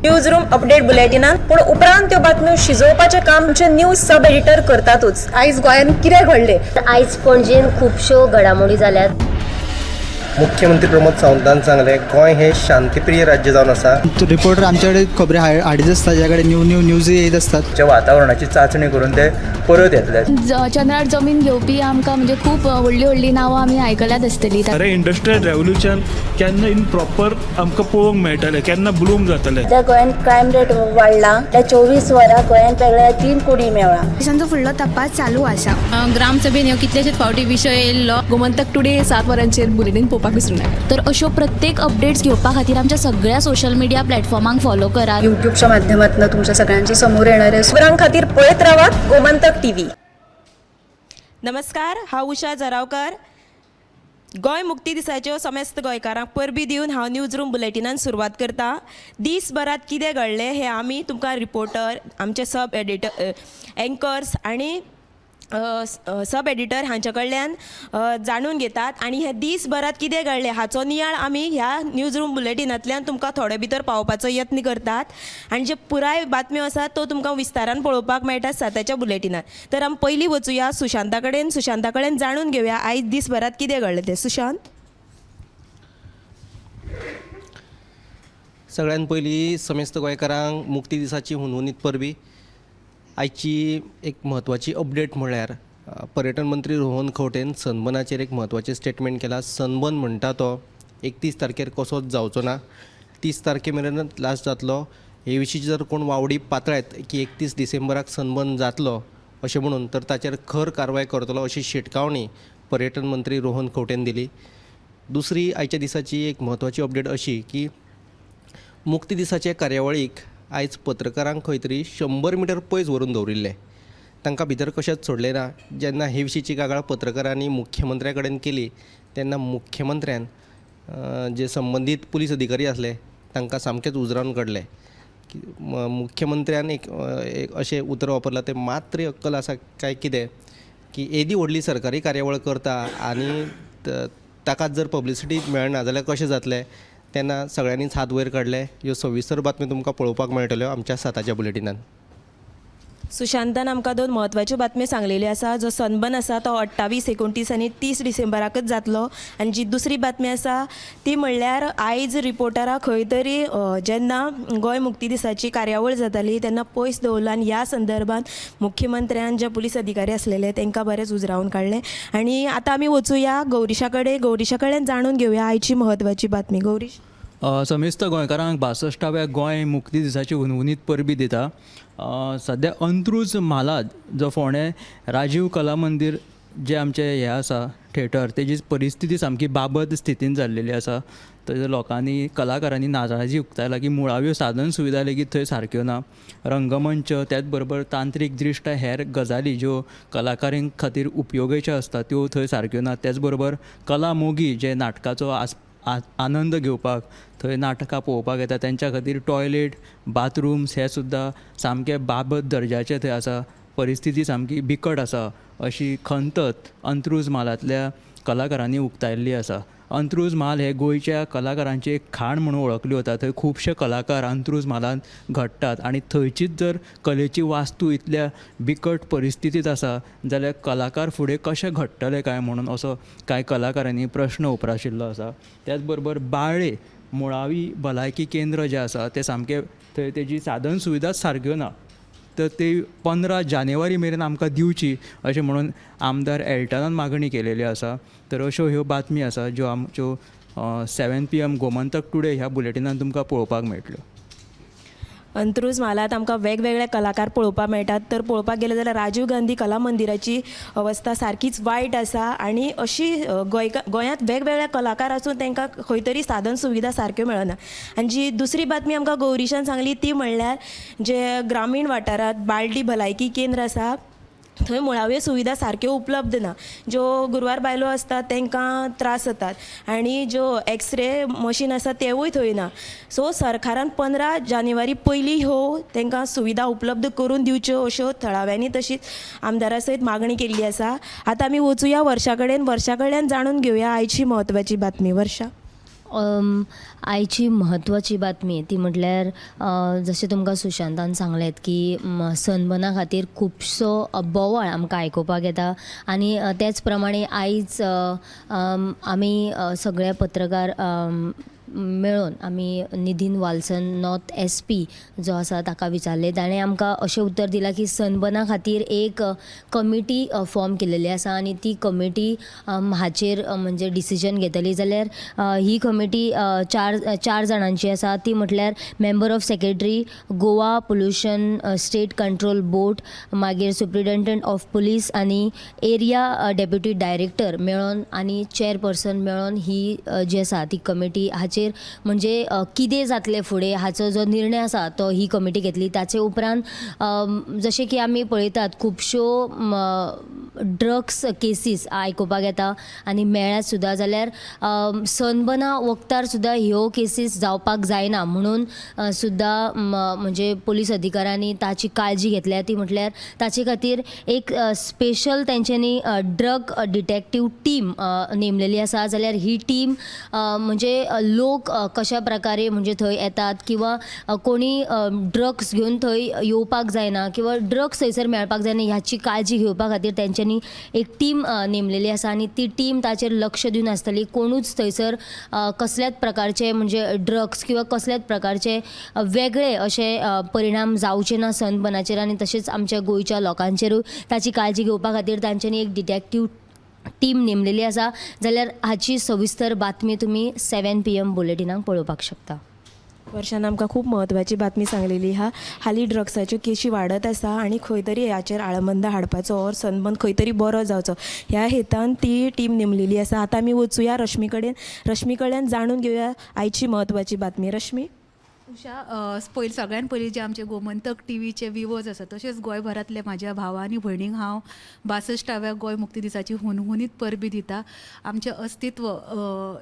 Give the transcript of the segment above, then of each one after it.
News room update बुलेटिनान. पूण उपरांत त्यो बातम्यो शिजोवपाचें काम आमचे न्यूज सब एडिटर करतातूच. आयज गोंयांत कितें घडलें? आयज पणजेन खुबश्यो घडामोडी जाल्यात. मुख्यमंत्री प्रमोद सावंतान सांगलें, गोंय हें शांतीप्रिय राज्य जावन आसा. रिपोर्टर आमच्याकडे खबरी हाडीत आसता, ज्या कडेन न्यू न्यू न्यूज येत आसतात. च्या वातावरणाची चांचणी करून ते परत येतले. चंद्रार जमीन घेवपी आमकां म्हणजे खूब व्हडलीं व्हडलीं नांवां आमी आयकल्यात आसतलीं. खरें इंडस्ट्रियल रेवोल्युशन केन्ना इन प्रॉपर आमकां पळोवंक मेळटलें, केन्ना ब्लूम जातलें? सध्या गोंयांत क्रायम रेट वाडला. त्या 24 वरां गोंयांत वेगळ्या 3 कुडी मेवळा. पोलिसांचो फुडलो तपास चालू आसा. ग्रामसभेन ह्यो कितलेशेच फावटी विशय येयल्लो. गोमंतक टुडे 7 वरांचेर बुलेटीन पळोवपाक विसरूं नाका. तर अश्यो प्रत्येक अपडेट्स घेवपा खातीर आमच्या सगळ्या सोशल मिडिया प्लॅटफॉर्मांक फॉलो करात. युट्यूबच्या माध्यमातून तुमच्या सगळ्यांच्या समोर येणार आहे. खबरां खातीर पळयत रावात गोमंतक टीव्ही. नमस्कार, हांव उषा जरावकर. गोंय मुक्ती दिसाच्यो समेस्त गोंयकारांक परबी दिवन हांव न्यूज रूम बुलेटिनान सुरवात करता. दीसभरात कितें घडलें हें आमी तुमकां रिपोर्टर, आमचे सब एडिटर, एंकर्स आनी सब एडिटर हांच्या कडल्यान जाणून घेतात आनी हे दीसभरात कितें घडलें हाचो नियाळ आमी ह्या न्यूज रूम बुलेटिनांतल्यान तुमकां थोडे भितर पावोवपाचो यत्न करतात आनी जे पुराय बातम्यो आसात त्यो तुमकां विस्तारान पळोवपाक मेळटा 7च्या बुलेटिनात. तर आमी पयलीं वचुया सुशांता कडेन. सुशांता कडेन जाणून घेवया आयज दीसभरात कितें घडलें तें. सुशांत. सगळ्यान पयलीं समेस्त गोंयकारांक मुक्ती दिसाची हुनहुनीत परबी. आयची एक म्हत्वाची अपडेट म्हळ्यार पर्यटन मंत्री रोहन खंवटेन सनबर्नाचेर एक म्हत्वाचें स्टेटमेंट केलां. सनबर्न म्हणटा तो 31 तारखेर कसोच जावचो ना, 30 तारखे मेरेन लास्ट जातलो. हे विशीं जर कोण वावडी पातळायत की 31 डिसेंबराक सनबर्न जातलो अशें म्हणून, तर ताचेर खर कारवाय करतलो अशी शिटकावणी पर्यटन मंत्री रोहन खंवटेन दिली. दुसरी आयच्या दिसाची एक म्हत्वाची अपडेट अशी की मुक्ती दिसाचे कार्यावळीक आयज पत्रकारांक खंय तरी 100 मिटर पयस व्हरून दवरिल्लें, तांकां भितर कशेंच सोडलें ना. जेन्ना हे विशींची कागाळ पत्रकारांनी मुख्यमंत्र्या कडेन केली तेन्ना मुख्यमंत्र्यान जे संबंदीत पुलीस अधिकारी आसले तांकां सामकेंच उजरावन काडले. मुख्यमंत्र्यान एक एक अशें उतर वापरलां, तें मात तरी अक्कल आसा काय कितें, की येदी व्हडली सरकारी कार्यावळ करता आनी ताकाच जर पब्लिसिटी मेळना जाल्यार कशें जातलें? तेन्ना सगळ्यांनीच हात वयर काडले. ह्यो सविस्तर बातम्यो तुमकां पळोवपाक मेळटल्यो आमच्या 7च्या बुलेटिनान. सुशांतान आमकां 2 म्हत्वाच्यो बातम्यो सांगलेल्यो आसा. जो सनबर्न आसा तो 28, 29 आनी 30 डिसेंबराकच जातलो. आनी जी दुसरी बातमी आसा ती म्हणल्यार आयज रिपोर्टरां खंय तरी जेन्ना गोंय मुक्ती दिसाची कार्यावळ जाताली तेन्ना पयस दवरलो आनी ह्या संदर्भात मुख्यमंत्र्यान जे पुलीस अधिकारी आसलेले तांकां बरेंच उजरावन काडलें. आनी आतां आमी वचुया गौरीशा कडेन. गौरीशा कडेन जाणून घेवया आयची म्हत्वाची बातमी. गौरीश. समेस्त गोंयकारांक 62व्या गोंय मुक्ती दिसाची हुनहुनीत परबी दिता. सद्या अंत्रूज म्हालांत जो फोंडें राजीव कला मंदीर जें आमचें हें आसा थिएटर, तेजी परिस्थिती सामकी बाबत स्थितीन जाल्लेली आसा. थंय लोकांनी, कलाकारांनी नाराजी उक्तायला की मुळाव्यो साधन सुविधा लेगीत थंय सारक्यो ना. रंगमंच त्याच बरोबर तांत्रीक दृश्ट हेर गजाली ज्यो कलाकारां खातीर उपयोगाच्यो आसता त्यो थंय सारक्यो ना. त्याच बरोबर कला मोगी जे नाटकाचो आनंद घेवपाक थंय नाटकां पळोवपाक येता तेंच्या खातीर टॉयलेट, बाथरूम्स हे सुद्दां सामके बाबत दर्जाचे थंय आसा. परिस्थिती सामकी बिकट आसा अशी खंत अंत्रूज म्हालांतल्या कलाकारांनी उक्तायल्ली आसा. अंत्रूज म्हाल हे गोंयच्या कलाकारांची एक खाण म्हणून वळखली वता. थंय खुबशे कलाकार अंत्रूज म्हालांत घडटात आनी थंयचीच जर कलेची वास्तू इतल्या बिकट परिस्थितींत आसा जाल्यार कलाकार फुडें कशे घडटले काय म्हणून असो कांय कलाकारांनी प्रश्न उप्राशिल्लो आसा. त्याच बरोबर बाळे मुळावी भलायकी केंद्र जें आसा तें सामकें थंय तेजी साधन सुविधाच सारक्यो ना, तर ती 15 जानेवारी मेरेन आमकां दिवची अशें म्हणून आमदार एल्टनान मागणी केलेली आसा. तर अश्यो ह्यो बातमी आसा ज्यो आमच्यो 7 PM Gomantak today ह्या बुलेटिनान तुमकां पळोवपाक मेळटल्यो. अंत्रूज म्हालांत आमकां वेगवेगळे कलाकार पळोवपाक मेळटात. तर पळोवपाक गेले जाल्यार राजीव गांधी कला मंदिराची अवस्था सारकीच वायट आसा आनी अशी गोंयांत वेगवेगळे कलाकार आसून तांकां खंय तरी साधन सुविधा सारक्यो मेळना. आनी जी दुसरी बातमी आमकां गौरीशान सांगली ती म्हणल्यार जे ग्रामीण वाठारांत बाळडी भलायकी केंद्र आसा थंय मुळाव्यो सुविधा सारक्यो उपलब्ध ना. ज्यो गुरवार बायलो आसतात तांकां त्रास जातात आनी ज्यो एक्सरे मशीन आसा तेवूय थंय ना. सो सरकारान 15 जानेवारी पयलीं ह्यो तांकां सुविधा उपलब्ध करून दिवच्यो अश्यो थळाव्यांनी तशीच आमदारा सयत मागणी केल्ली आसा. आतां आमी वचुया वर्षा कडेन. वर्षा कडल्यान जाणून घेवया आयची म्हत्वाची बातमी. वर्षा. आयची म्हत्वाची बातमी ती म्हटल्यार जशें तुमकां सुशांतान सांगलें की सनबर्ना खातीर खुबसो बोवाळ आमकां आयकुपाक येता आनी तेच प्रमाणे आयज आमी सगळे पत्रकार मेळून आमी निधीन वाल्सन, नॉर्थ SP जो आसा ताका विचारलें. ताणें आमकां अशें उत्तर दिलां की सनबर्ना खातीर एक कमिटी फॉर्म केलेली आसा आनी ती कमिटी हाचेर म्हणजे डिसिजन घेतली. जाल्यार ही कमिटी चार चार जाणांची आसा. ती म्हटल्यार member of secretary, Goa Pollution State Control Board, मागीर सुप्रिटेंडंट ऑफ पुलीस आनी एरिया डेप्युटी डायरेक्टर मेळोन आनी चेअरपर्सन मेळोन ही जी आसा ती कमिटी हाचेर म्हणजे कितें जातलें फुडें हाचो जो निर्णय आसा तो ही कमिटी घेतली. ताचे उपरांत जशें की आमी पळयतात, खुबश्यो ड्रग्स केसीस आयकुपाक येता आनी मेळ्ळ्यात सुद्दां. जाल्यार सनबर्ना वखदार सुद्दां ह्यो केसीस जावपाक जायना म्हणून सुद्दां म्हणजे पुलीस अधिकाऱ्यांनी ताची काळजी घेतल्या. ती म्हटल्यार ताचे खातीर एक स्पेशल तेंच्यांनी ड्रग डिटेक्टीव टीम नेमलेली आसा. जाल्यार ही टीम म्हणजे लोक कशा प्रकारे म्हणजे थंय येतात किंवा कोणी ड्रग्स घेवन थंय येवपाक जायना किंवा ड्रग्स थंयसर मेळपाक जायना ह्याची काळजी घेवपा खातीर तेंच्यांनी एक टीम नेमलेली आसा आनी ती टीम ताचेर लक्ष दिवन आसतली. कोणूच थंयसर कसल्याच प्रकारचे म्हणजे ड्रग्स किंवा कसल्याच प्रकारचे वेगळे अशे परिणाम जावचे ना सनबर्नाचेर आनी तशेंच आमच्या गोंयच्या लोकांचेरूय ताची काळजी घेवपा खातीर तांच्यांनी एक डिटेक्टीव टीम नेमलेली आसा. जाल्यार हाची सविस्तर बातमी तुमी 7 PM बुलेटिनाक पळोवपाक शकता. वर्षान आमकां खूब म्हत्वाची बातमी सांगलेली आहा. हालीं ड्रग्साच्यो केशी वाडत आसा आनी खंय तरी हाचेर आळाबंदा हाडपाचो ओर सनबर्न खंय तरी बरो जावचो ह्या हेतान ती टीम नेमलेली आसा. आतां आमी वचुया रश्मी कडेन. रश्मी कडल्यान जाणून घेवया आयची म्हत्वाची बातमी. रश्मी. उषा, पयलीं सगळ्यान पयलीं जे आमचे गोमंतक टीव्हीचे विवर्स आसा तशेंच गोंयभरांतले म्हाज्या भावा आनी भयणींक हांव 62व्या गोंय मुक्ती दिसाची हुनहुनीत परबी दिता. आमचें अस्तित्व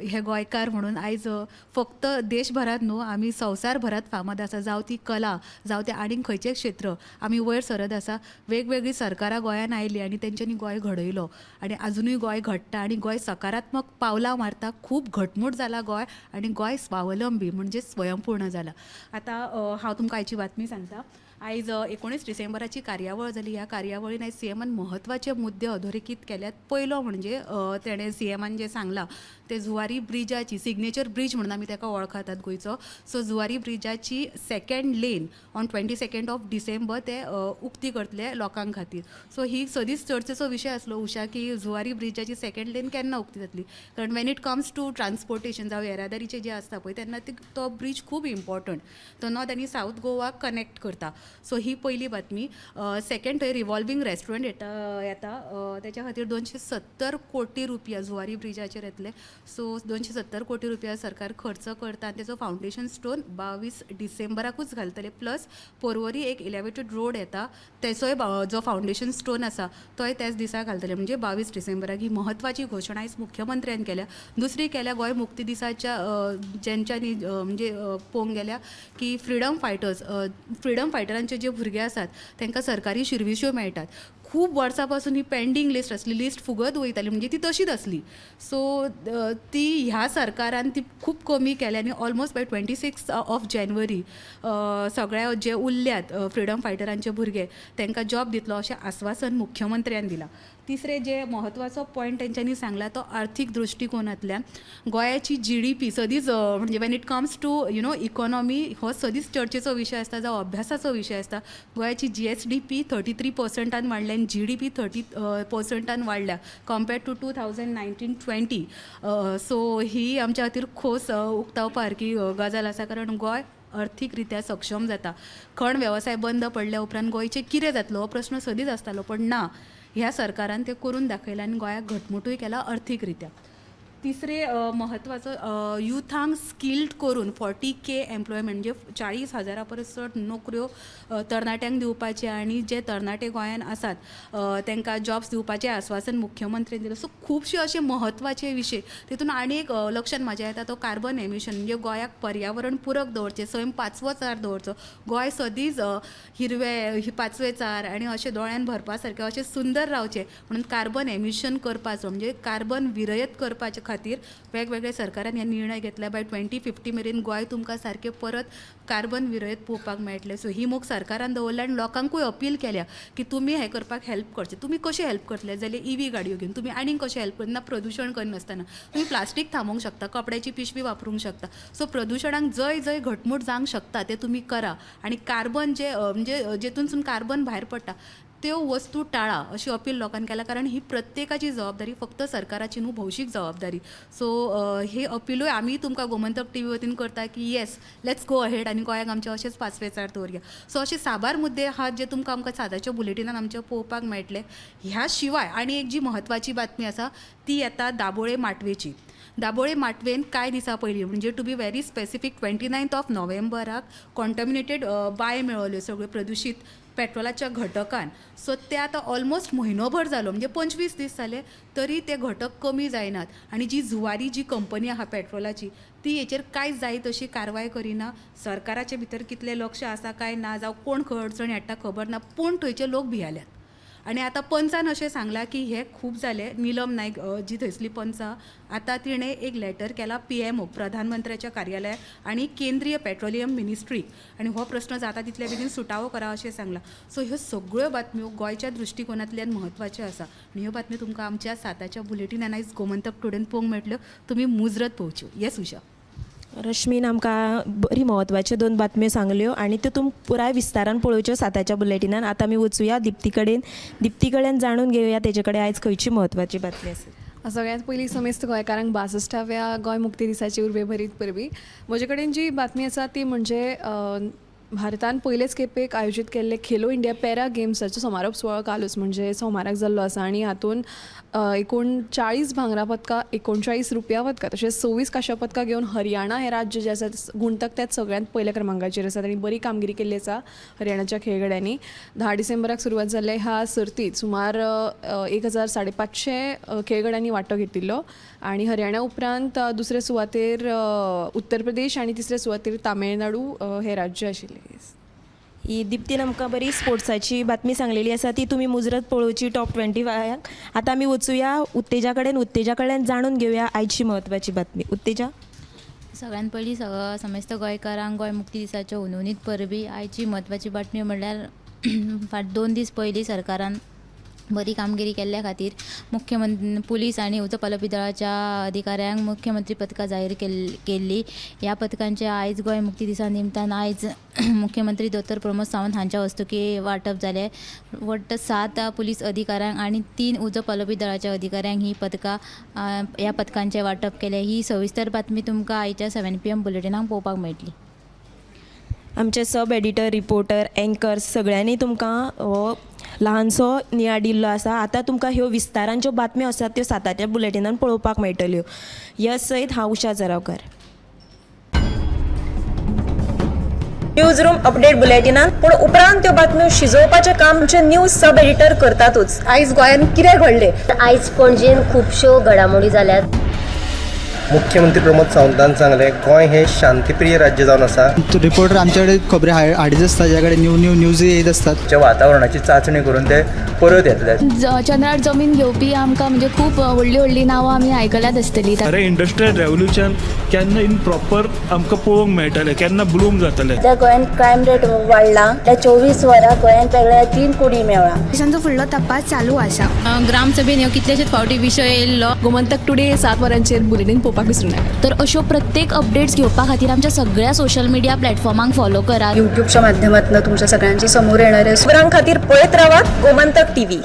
हे गोंयकार म्हणून आयज फक्त देशभरांत न्हू, आमी संवसारभरांत फामाद आसा. जावं ती कला, जावं तें आनीक खंयचें क्षेत्र, आमी वयर सरत आसा. वेगवेगळीं सरकारां गोंयान आयलीं आनी तेंच्यांनी गोंय घडयलो आनी आजुनूय गोंय घडटा आनी गोंय सकारात्मक पावलां मारता. खूब घटमूट जाला गोंय आनी गोंय स्वावलंबी म्हणजे स्वयंपूर्ण जाला. आतां हांव तुमकां आयची बातमी सांगता. आयज 19 डिसेंबराची कार्यावळ जाली. ह्या कार्यावळीन आयज सीएमान म्हत्वाचे मुद्दे अधोरेखीत केल्यात. पयलो म्हणजे तेणें सीएमान जें सांगलां तें जुवारी ब्रिजाची, सिग्नेचर ब्रीज म्हणून आमी ताका वळखतात गोंयचो, सो जुवारी ब्रिजाची second lane on 22nd of December ते उक्ती करतले लोकां खातीर. सो ही सदींच चर्चेचो विशय आसलो उषा, की जुवारी ब्रिजाची सेकंड लेन केन्ना उक्ती जातली, कारण when it comes to transportation जावं येरादारीचें जें आसता पळय तेन्ना ती तो ब्रीज खूब इम्पॉर्टंट. तो नॉर्थ आनी सावथ गोवा कनेक्ट करता. सो ही पयली बातमी. सेकंड, थंय रिवॉल्वींग रेस्टॉरंट येता येता तेच्या खातीर 270 कोटी रुपया जुवारी ब्रिजाचेर येतले. सो 270 कोटी रुपया सरकार खर्च करता आनी तेजो फावंडेशन स्टोन 22 डिसेंबराकूच घालतले. प्लस पोरवरी एक इलेवेटेड रोड येता, तेचोय जो फावंडेशन स्टोन आसा तोय त्याच दिसा घालतले, म्हणजे 22 डिसेंबराक. ही म्हत्वाची घोशणा आयज मुख्यमंत्र्यान केल्या. दुसरी केल्या गोंय मुक्ती दिसाच्या जेंच्यांनी म्हणजे पळोवंक गेल्यार की फ्रिडम फायटर्स, फ्रिडम फायटरांचे जे भुरगे आसात तांकां सरकारी शिर्विश्यो मेळटात. खूब वर्सां पासून ही पेंडींग लिस्ट आसली. लिस्ट फुगत वयताली, म्हणजे ती तशीच आसली. सो ती ह्या सरकारान ती खूब कमी केल्या आनी almost by 26 of January सगळ्या जे उरल्यात फ्रिडम फायटरांचे भुरगे तांकां जॉब दितलो अशें आस्वासन मुख्यमंत्र्यान दिलां. तिसरें जे म्हत्वाचो पॉयंट तेंच्यांनी सांगला तो आर्थीक दृश्टिकोनांतल्यान गोंयाची जीडीपी सदींच म्हणजे when it comes to economy हो सदींच चर्चेचो विशय आसता जावं अभ्यासाचो विशय आसता. गोंयाची जीएसडीपी 33 पर्संटान वाडल्या आनी जीडीपी 30 पर्संटान वाडल्या compared to 2019-20. So ही आमच्या खातीर खोस उक्तावपा सारकी गजाल आसा, कारण गोंय अर्थीक रित्या सक्षम जाता. खण वेवसाय बंद पडल्या उपरांत गोंयचें कितें जातलो हो प्रस्न सदींच आसतालो, पण ना, ह्या सरकारान तें करून दाखयलां आनी गोंयाक घटमुटूय केलां अर्थीक रित्या. तिसरें म्हत्वाचो, युथांक स्किल्ड करून 40K employment म्हणजे 40 हजारा परस चड नोकऱ्यो तरणाट्यांक दिवपाचे आनी जे तरणाटे गोंयान आसात तांकां जॉब्स दिवपाचें आस्वासन मुख्यमंत्र्यान दिलां. सो खुबशे अशे म्हत्वाचे विशय. तितून आनी एक लक्षान म्हाज्या येता तो कार्बन एमिशन, म्हणजे गोंयाक पर्यावरण पुरक दवरचें, सैम पाचवोचार दवरचो. गोंय सदींच हिरवें पाचवेचार आनी अशें दोळ्यान भरपा सारकें अशें सुंदर रावचें म्हणून कार्बन एमिशन करपाचो, म्हणजे कार्बन विरयत करपाचे खातीर. खातीर वेगवेगळे सरकारान हे निर्णय घेतला. बाय 2050 मेरेन गोंय तुमकां सारकें परत कार्बन विरयत पळोवपाक मेळटलें. सो ही मोख सरकारान दवरल्या आनी लोकांकूय अपील केल्या की तुमी हें करपाक हेल्प करचें. तुमी कशें हेल्प करतले जाल्यार ईव्ही गाडयो घेवन तुमी आनीक कशें हेल्प करना, प्रदुशण करनासतना तुमी प्लास्टीक थांबोवंक शकता, कपड्याची पिशवी वापरूंक शकता. सो प्रदुशणाक जंय जंय घटमूट जावंक शकता तें तुमी करा आनी कार्बन जे म्हणजे जेतूनसून कार्बन भायर पडटा त्यो वस्तू टाळा अशी अपील लोकांक केला, कारण ही प्रत्येकाची जबाबदारी, फक्त सरकाराची न्हू, भौशीक जबाबदारी. सो हे अपिलूय आमी तुमकां गोमंतक टीव्ही वतीन करता की येस, let's go ahead आनी गोंयाक आमचें अशेंच पाचवेचार दवरया. सो अशे साबार मुद्दे आहात जे तुमकां आमकां सादाच्या बुलेटिनान आमच्या पळोवपाक मेळटले. ह्या शिवाय आनी एक जी म्हत्वाची बातमी आसा ती येता दाबोळे माटवेची. दाबोळे माटवेन कांय दिसां पयलीं, म्हणजे to be very specific 29 of नोव्हेंबराक कॉन्टॅमिनेटेड बांय मेळ्ळ्यो सगळ्यो प्रदुशीत पेट्रोलाच्या घटकान. सो ते आतां ऑलमोस्ट म्हयनोभर जालो, म्हणजे 25 दीस जाले, तरी ते घटक कमी जायनात आनी जी जुवारी जी कंपनी आहा पेट्रोलाची ती हेचेर कांयच जाय तशी कारवाय करिना. सरकाराचे भितर कितलें लक्ष आसा काय ना, जावं कोण खंय अडचण हाडटा खबर ना, पूण थंयचे लोक भियेल्यात. आनी आतां पंचान अशें सांगलां की हें खूब जालें. निलम नायक जी थंयसली पंच आतां तिणें एक लेटर केला पीएमओ, प्रधानमंत्र्याच्या कार्यालयाक आनी केंद्रीय पेट्रोलियम मिनिस्ट्रीक, आनी हो प्रस्न जाता तितले बेगीन सुटावो करा अशें सांगलां. सो ह्यो सगळ्यो बातम्यो गोंयच्या दृश्टिकोनांतल्यान म्हत्वाच्यो आसा आनी ह्यो बातम्यो तुमकां आमच्या साताच्या बुलेटिनान आयज गोमंतक टुडेन पळोवंक मेळटल्यो. तुमी मुजरत पळोवच्यो. येस उषा. रश्मीन आमकां बरी म्हत्वाच्यो दोन बातम्यो सांगल्यो आनी त्यो तुमी पुराय विस्तारान पळोवच्यो साताच्या बुलेटिनान. आतां आमी वचुया दिप्ती कडेन. दिप्ती कडेन जाणून घेवया तेजे कडेन आयज खंयची म्हत्वाची बातमी आसा. सगळ्यांत पयलीं समेस्त गोंयकारांक 62व्या गोंय मुक्ती दिसाची उर्बेभरीत परबीं. म्हजे कडेन जी बातमी आसा ती म्हणजे भारतान पयलेच खेपेक आयोजीत केल्ले खेलो इंडिया पॅरा गेम्साचो समारोप सुवाळो कालूच म्हणजे सोमाराक जाल्लो आसा आनी हातूंत एकूण 40 भांगरा पदकां, 39 रुपया पदकां तशेंच 26 कांश्या पदकां घेवन हरियाणा हें राज्य जें आसा गुणतकट्यांत सगळ्यांत पयल्या क्रमांकाचेर आसा. आनी बरी कामगिरी केल्ली आसा हरियाणाच्या खेळगड्यांनी. 10 डिसेंबराक सुरवात जाल्ले ह्या सर्तीत सुमार 1000 550 खेळगड्यांनी वांटो घेतिल्लो आनी हरियाणा उपरांत दुसरे सुवातेर उत्तर प्रदेश आनी तिसरे सुवातेर तामिळनाडू हे राज्य आशिल्लें. ही दिप्तीन आमकां बरी स्पोर्ट्साची बातमी सांगलेली आसा, ती तुमी मुजरत पळोवची टॉप 25. आतां आमी वचुया उत्तेजा कडेन. उत्तेजा कडेन जाणून घेवया आयची म्हत्वाची बातमी. उत्तेजा. सगळ्यात पयलीं समेस्त गोंयकारांक गोंय मुक्ती दिसाच्यो हुनहुनीत परबीं. आयची म्हत्वाची बातमी म्हणल्यार फाट 2 दीस पयलीं सरकारान बरी कामगिरी केल्ल्या खातीर मुख्यमंत्री, पुलीस आनी उजो पालोवपी दळाच्या अधिकाऱ्यांक मुख्यमंत्री पदकां जाहीर केल्ली. ह्या पदकांचे आयज गोंय मुक्ती दिसा निमतान आयज मुख्यमंत्री दोतोर प्रमोद सावंत हांच्या हस्तुकीं वांटप जालें. वट्ट 7 पुलीस अधिकाऱ्यांक आनी 3 उजो पालोवपी दळाच्या अधिकाऱ्यांक ही पदकां, ह्या पदकांचें वांटप केलें. ही सविस्तर बातमी तुमकां आयच्या 7 पीएम बुलेटिनाक पळोवपाक मेळटली. आमचे सब एडिटर, रिपोर्टर, एंकर्स सगळ्यांनी तुमकां हो ल्हानसो नियाळ दिल्लो आसा. आतां तुमकां ह्यो विस्तारान ज्यो बातम्यो आसात त्यो साताच्या बुलेटिनान पळोवपाक मेळटल्यो. यस सयत हांव उषा जरावकर. न्यूज रूम अपडेट बुलेटिनात, पूण उपरांत त्यो बातम्यो शिजोवपाचें काम आमचे न्यूज सब एडिटर करतातूच. आयज गोंयांत कितें घडलें? आयज पणजेन खुबश्यो घडामोडी जाल्यात. मुख्यमंत्री प्रमोद सावंतान सांगलें, गोंय हें शांतीप्रिय राज्य जावन आसा. रिपोर्टर आमच्याकडे खबरी हाडीत आसता, ज्या कडेन न्यू न्यू न्यूज येयत आसतात. वातावरणाची चांचणी करून ते परत येतले. चंद्रार जमीन घेवपी आमकां म्हणजे खूब व्हडलीं व्हडलीं नांवां आमी आयकल्यात आसतलीं. खरें इंडस्ट्रियल रेवोल्युशन केन्ना इन प्रॉपर आमकां पळोवंक मेळटलें, केन्ना ब्लूम जातलें? सध्या गोंयांत क्रायम रेट वाडला. त्या 24 वरां गोंयांत वेगळ्या 3 कुडी मेळ्ळा. पोलिसांचो फुडलो तपास चालू आसा. ग्रामसभेन ह्यो कितलेशेच फावटी विशय येयल्लो. गोमंतक टुडे 7 वरांचेर बुलेटीन पळोवपाक विसरूं नाका. तर अश्यो प्रत्येक अपडेट्स घेवपा खातीर आमच्या सगळ्या सोशल मिडिया प्लॅटफॉर्मांक फॉलो करात. युट्यूबच्या माध्यमातून तुमच्या सगळ्यांच्या समोर येणारे खबरां खातीर पळयत रावात गोमंतक टीव्ही.